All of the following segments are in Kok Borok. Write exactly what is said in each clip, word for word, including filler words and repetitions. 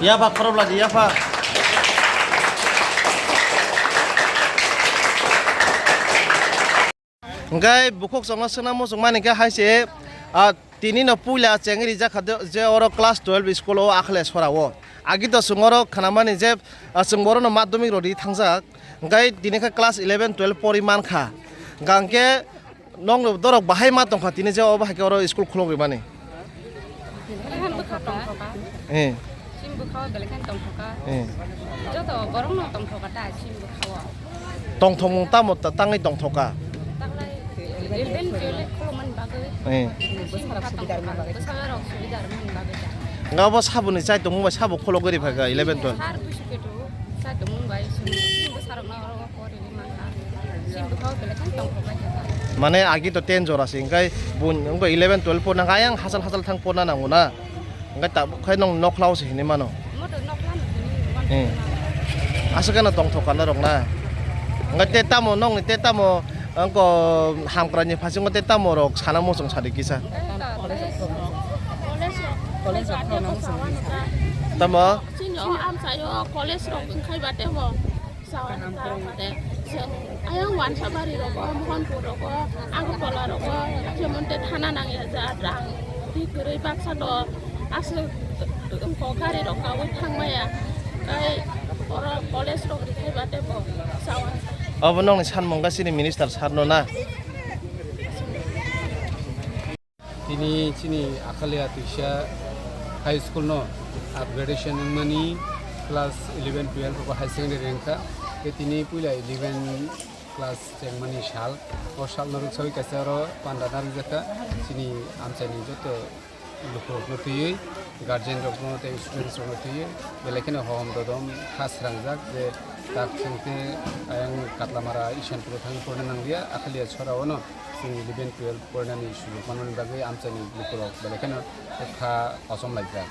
Yapha khorop laji yapha. Hwnkhe bukhuk chwngno swngna muchung mani khe hai se, ah, tini no puila chengwi rijak kha de, je oro class twelve school o Akhale sora o. Agi to chwng oro khnamani je, ah, chwng borok no madhyamik rw ri thangjak. Hwnkhe tini khe class eleven twelve pori man kha. Hwnkhe Nokni dorok bahai ma tongkha tini je obo hai khe oro school khulok rimani. Belai khe bwkha tongthoka. Eh. Chini bwkha o belai khe tongthoka. Eh. Joto borok no tongthoka ta chini bwkha o. Tongthokmung tamo ta-, tangwi tongthoka. Taklai eleven twelve khulumani bagwi. Eh. Chini bwkha tongthoka. Bwsarok subida rwmani bagwi ta. Nga bo saboni chai tongmung bai sabo khulogwi riphaikha eleven twelve. Sar busu ketu chai tongmung bai chini bwsarok no oro. Mane agi to ten jora se, hingkai bun, hingkai eleven twelve porna, hingkai ayang hachal hachal thang porna nango na. Hingkai tabuk khai nong nokhlao se hinwi mano. Hmm. Aswk kheno tongthok kana rok na. Hingkai te tamo nongni te tamo, angko hamkrai ni phasingo te tamo rok sana muchung sadi kisa. Tamo? Chini o amchaio college rok wngkhai ba temo. Sawan ta mate chwng ayang Wansabari rogo, Mohanpur rogo, Agartala rogo, jemon te thana nangya ja rang ri kwrwi baksa do aswk wngkok gari rok kaui thangmaya. Kai oro college rok rikhai ba tebo sawan. Obo nokni sanmung ga chini minister sir no na. Tini chini Akhalia Twisa High School no upgradation wngmani class eleven twelve bo high secondary wngkha. Tei tini puila eleven class chengmani sal. O sal no rwksawi kaisa oro panda narwkjakha. Chini amchaini joto lukurokno twiwi, guardian rokno tei students rokno twiwi belai kheno hohom dodom kha srangjak je tak chwngte ayang Katlamara Isanpuro thangwi porna nanglia, Akhalia Sorao no chwng eleven twelve porinani sujuk manmani bagwi amchaini lukurok belai kheno kha kosom laijak.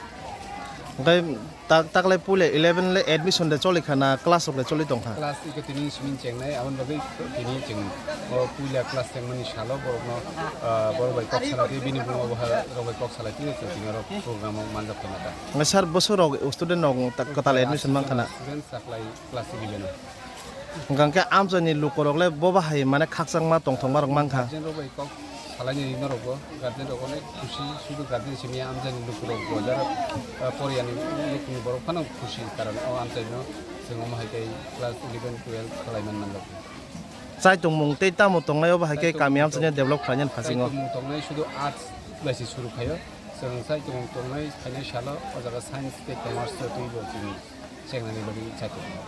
Hwnkhe tak, taklai puila eleven le admission de choli kha na class rok le choli tong kha? Class iko tini simi chengnai, aboni bagwi tini chwng o puila class chengmani salo borokno, ah, borok bai kok salai twi bini buma boha rok bai kok salai twi chwng tini oro program o manjak tongma ta. Hwnkhe sir, bwswk rok student rok ta-, kwtal admission man kha na? Student taklai class eleven o. Hwnkhe amchaini lukurok le bo bahai mane khakchangma tongthokma rok mankha. Guardian rok bai kok salaini norokbo, guardian rok onek khusi, sudu guardian simi amchaini lukurok bo jara, ah, poriyani lukuni borok phano khusi, karon o amchaino chwng omo hai khe class eleven twelve khlai man manrok. Chai tongmung tei tamo tongnai obo hai khe kami amchaino develop khlainani phasingo. Chai tongmung tongnai sudu arts bai se suru khaio, chwng chai tongmung tongnai phainai salo o jaga science tei commerce twibo chini chengnani bagwi chai tongo.